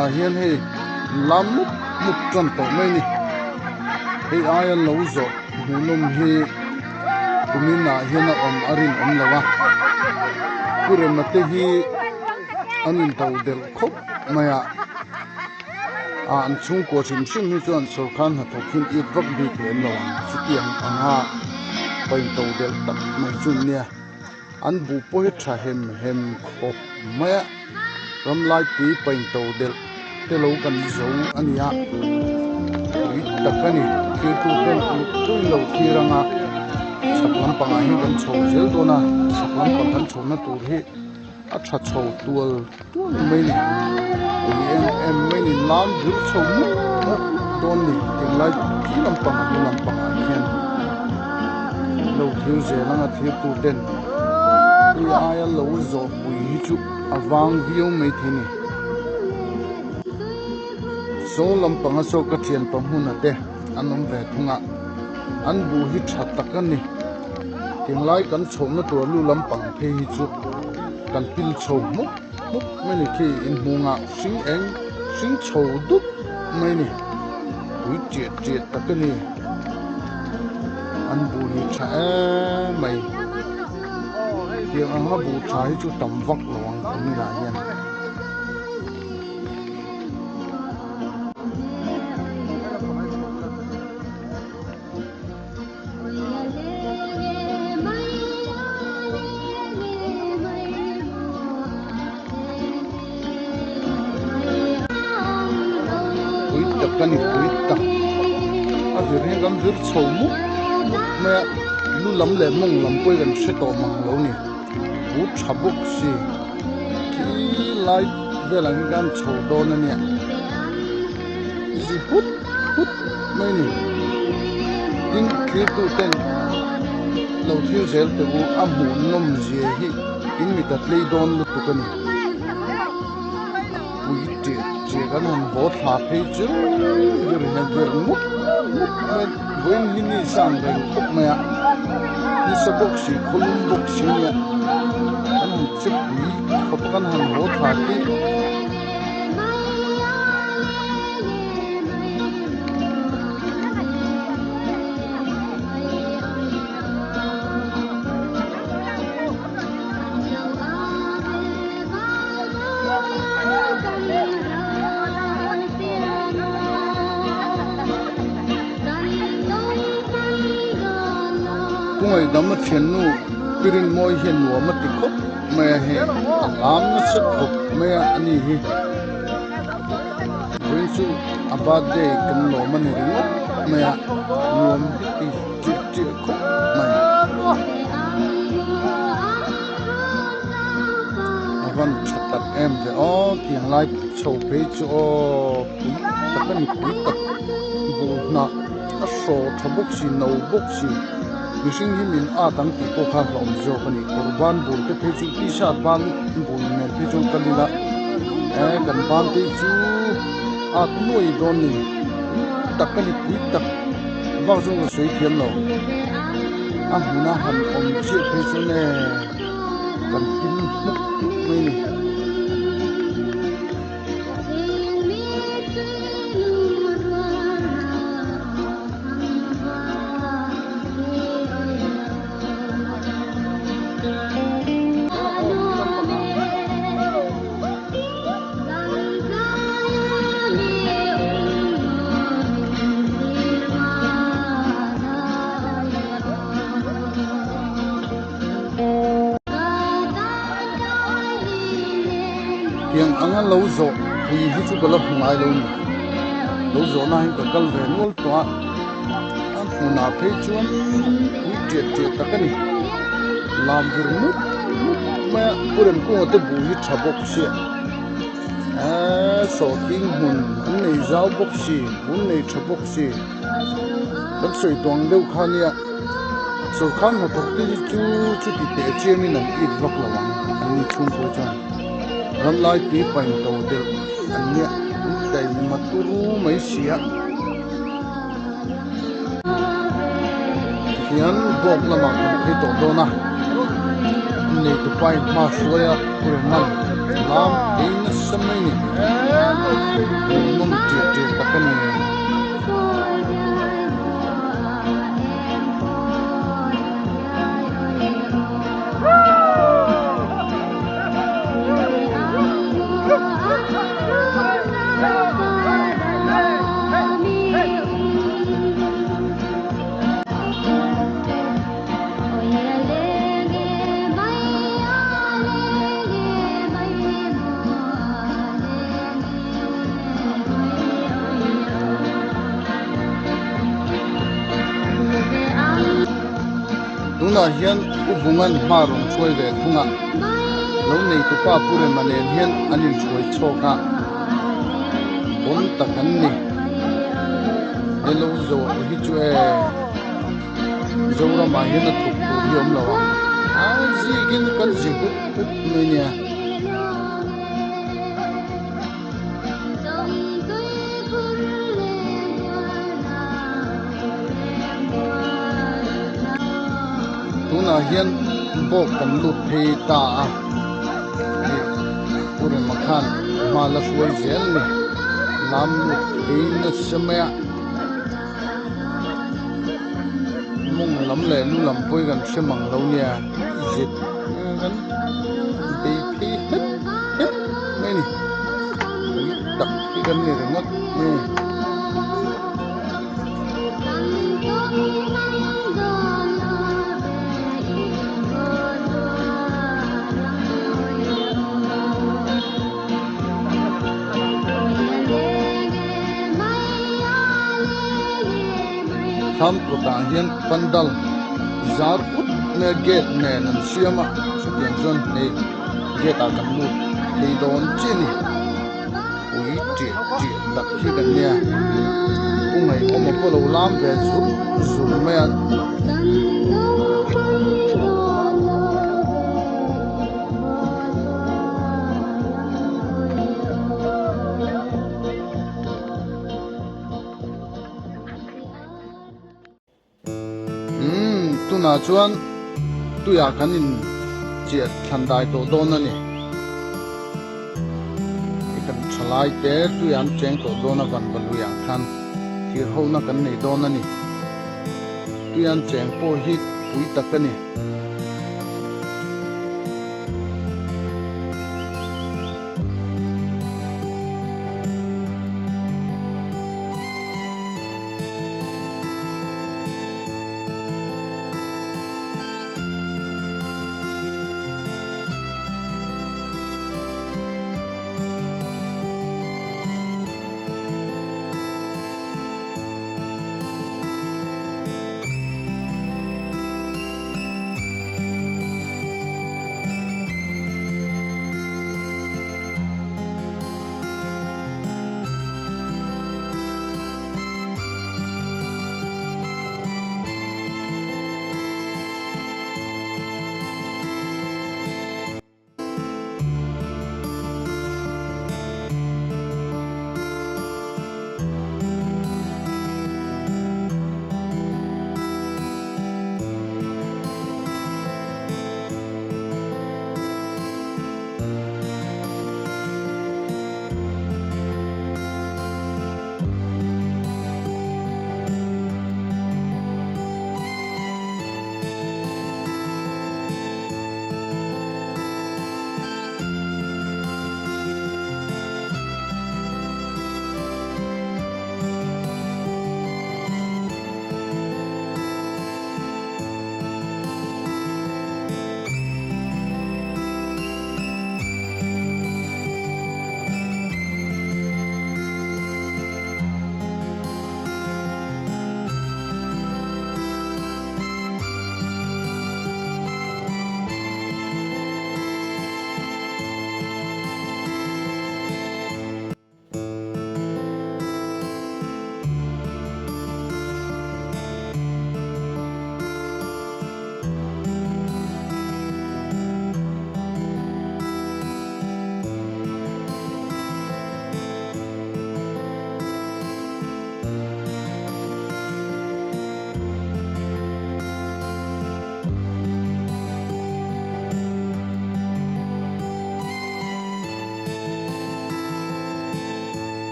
Tunah hian hei lam mup mup tan tawh mai a ni. Hei aia lo zawh hmuhnawm hi kumin ah hian a awm a rinawm lo a. Pu Rema te hi an into delh khawp mai a. Ah an chhungkua hrim hrim hi chuan sorkar hnathawk hian it vak bik lem lo ang chutiang anga pa into delh tak mai chu an nia. An buh pawh hi tha hem hem khawp mai a, ram laipui pain to delh te lo kan zo a ni a, tui tak a ni. Thirtu ten uluk tui lo thlir anga chhak lampangah hian kan chho zel dawn a, chhak lampang kan chhohna tur hi a tha chho tual tual mai a ni. Ui em em mai a ni, lam bul chho mup mup dawn a ni, tinglai khi lampangah lu lampangah khian lo thlir zel anga thirtu ten ui aia lo zawh pui hi chu a vang viau mai thei a ni. Saw lampanga saw ka thian pa hmuna te an awm ve thung a, an buh hi tha tak a ni. Tinglai kan chhohna tur lu lampang phei hi chu kan pil chho hmup hmup mai ni khi inhmunga hring eng hring chho dup mai ni pui tiah tiah tak a ni an buh hi tha em mai tiang anga buh tha hi chu tam vak lo ang kuminah hian. Pui tak a ni pui tak a vir hi kan vir chho mup mup mai a lu lam leh mawng lam pawh hi kan hre tawh mang lo a ni bu tha bawk si khi lai velah hian kan chho dawn a nia zi hut hut mai a ni tin thirtu ten lo thlir zel teh u a hmuh nawm zia hi in mit a tlei dawn lutuk a ni a pui ṭeh ṭeh kan han haw thla phei chu vir he vir mup mup mai vawiin hi ni sang reng khawp mai a nisa bawk si khawlum bawk si a nia kan han che pui khawp a kan han haw thla te. Pu Ngaihdam a thiannu Pirinmawi hian nuam a ti khawp mai a hei a lam nasa khawp mai a ani hi. Vawiin chu a birthday kan lawm a ni ringawt mai a, nuam hi ti ṭiah ṭiah khawp mai. A van ṭha tak em ve aw tiang lai chho phei chu aw pui tak a ni pui tak buh hnah a hraw ṭha bawk si no bawk si mihring hi min at ang tih pawh kha hlauhawm zawk a ni kawr ban bul te phei chu t-shirt ban bul nen phei chuan kal ila eh kan ban te chu at nuai dawn ni pui tak a ni pui tak vak chu ka sawi thiam lo a hmuna han awm chiah phei chuan e kan pil hmuk mai ni. Tiang anga lo zawh pui hi chu ka la hmu ngai lo ni. Lo zawhna hian ka kal ve nual tawh a, a hmunah phei chuan pui ṭiah ṭiah tak a ni. Lam vir mup mup mai a, Pu Remkunga te buh hi ṭha bawk sia. Eee sawhthing hmun an nei zau bawk si, bul nei ṭha bawk si. Kan sawi tuang deuh kha nia sorkar hnathawk te hi chu chuti teh chiamin an it vak lo ang an ni chhung pawh chuan ram lai tui pain to delh an nia an taima turu mai si a tihian bawk lamah kan phei tawh dawn a an nei tupa in hma hruai a pu Reman. Lam phei nasa mai ni. Hmuhnawm ṭiah ṭiah tak a ni. Tunah hian U Bunga'n hma rawn hruai ve thung a, lo neitupa Pu Rema nen hian an inhruai chhawk a, pawn tak an ni. Hello zawh hi chu e. Zoramah hian a tluk tur hi a awm lo ang. A zikin kan zi hup hup mai nia. Tunah hian bawk kan lut phei ta a, hei Pu Rema khan hma la hruai zel ni, lam lut phei nasa mai a. Mawng lam leh lu lam pawh hi kan hre mang lo nia zet kan bei phei hep hep mai a ni ui tak hi kan ni ringawt mai a ni. Thlam kawtah hian pandal zar ut mai a gate nen an siam a chutiang chuan hei gate ah kan lut phei dawn chiah a ni ui ṭiah ṭiah tak hi kan nia pu ngaihawma pawh lo lam ve zur zur mai a. Umm tunah chuan tuiah kan in chiah thlan dai tawh dawn a ni. Hei kan thalai te tuiah an cheng tawh dawn a van valuiah khan thir hona kan nei dawn a ni. Tuiah an cheng pawh hi pui tak a ni.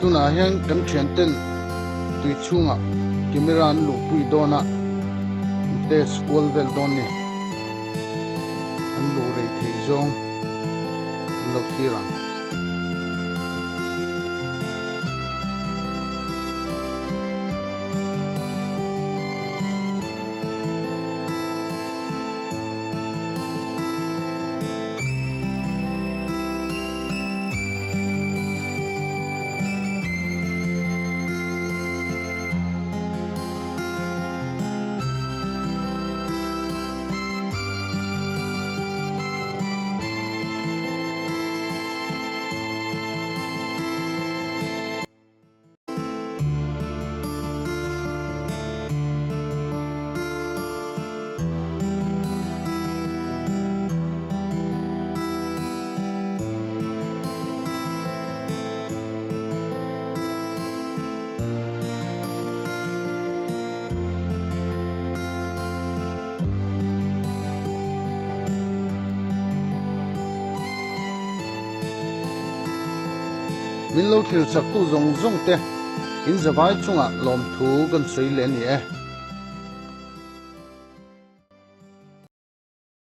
Tunah hian kan thianten tui chhungah camera an luhpui dawn a, an test kual vel dawn ni. An luh rei theih zawng an lo thlir ang. Min lo thlir chaktu zawng zawng te in zavai chungah lawmthu kan sawi leh a ni e.